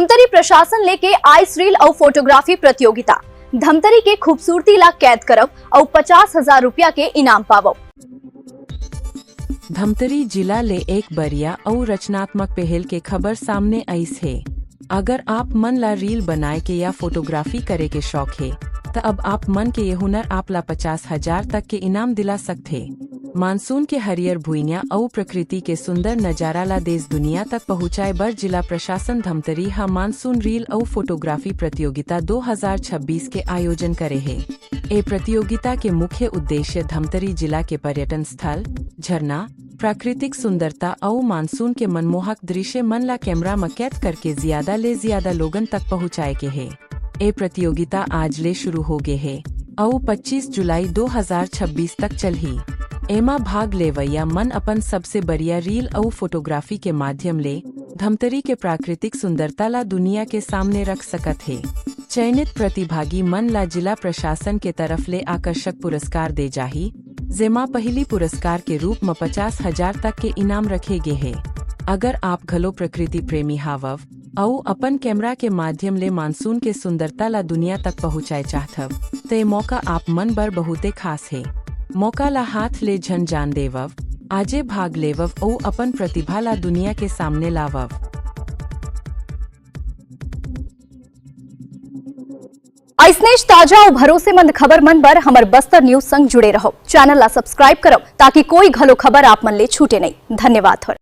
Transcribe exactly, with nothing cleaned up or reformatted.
धमतरी प्रशासन लेके आइस रील अउ फोटोग्राफी प्रतियोगिता। धमतरी के खूबसूरती ला कैद करव अउ पचास हजार रुपया के इनाम पावव। धमतरी जिला ले एक बढ़िया अउ रचनात्मक पहल के खबर सामने आइस हे। अगर आप मन ला रील बनाए के या फोटोग्राफी करे के शौक हे, त अब आप मन के ये हुनर आप ला पचास हजार तक के इनाम दिला सकथे। मानसून के हरियर भुइयां अउ प्रकृति के सुंदर नजारा ला देश दुनिया तक पहुंचाए बर जिला प्रशासन धमतरी ह मानसून रील अउ फोटोग्राफी प्रतियोगिता दो हजार छब्बीस के आयोजन करे हे। ए प्रतियोगिता के मुख्य उद्देश्य धमतरी जिला के पर्यटन स्थल, झरना, प्राकृतिक सुंदरता अउ मानसून के मनमोहक दृश्य मन ला कैमरा म कैद करके ज्यादा ले ज्यादा लोगन तक पहुंचाए के हे। ए प्रतियोगिता आज ले शुरू हो गे हे अउ पच्चीस जुलाई दो हजार छब्बीस तक चलही। एमा भाग लेवइया मन अपन सबसे बढ़िया रील अउ फोटोग्राफी के माध्यम ले धमतरी के प्राकृतिक सुंदरता ला दुनिया के सामने रख सकत हे। चयनित प्रतिभागी मन ला जिला प्रशासन के तरफ ले आकर्षक पुरस्कार दे जाही, जेमा पहिली पुरस्कार के रूप म पचास हजार तक के इनाम रखे गे हे। अगर आप घलो प्रकृति प्रेमी हावव अउ अपन कैमरा के माध्यम ले मानसून के सुंदरता ला दुनिया तक पहुंचाए चाहथव, त ए मौका आप मन बर बहुते खास हे। मौका ला हाथ ले झन जान देवव, आजे भाग लेवव अउ अपन प्रतिभा ला दुनिया के सामने लावव। अइसनेच ताजा अउ भरोसेमंद खबर मन बर हमर बस्तर न्यूज संग जुड़े रहव। चैनल ला सब्सक्राइब करव, ताकि कोई घलो खबर आप मन ले छूटे नहीं। धन्यवाद।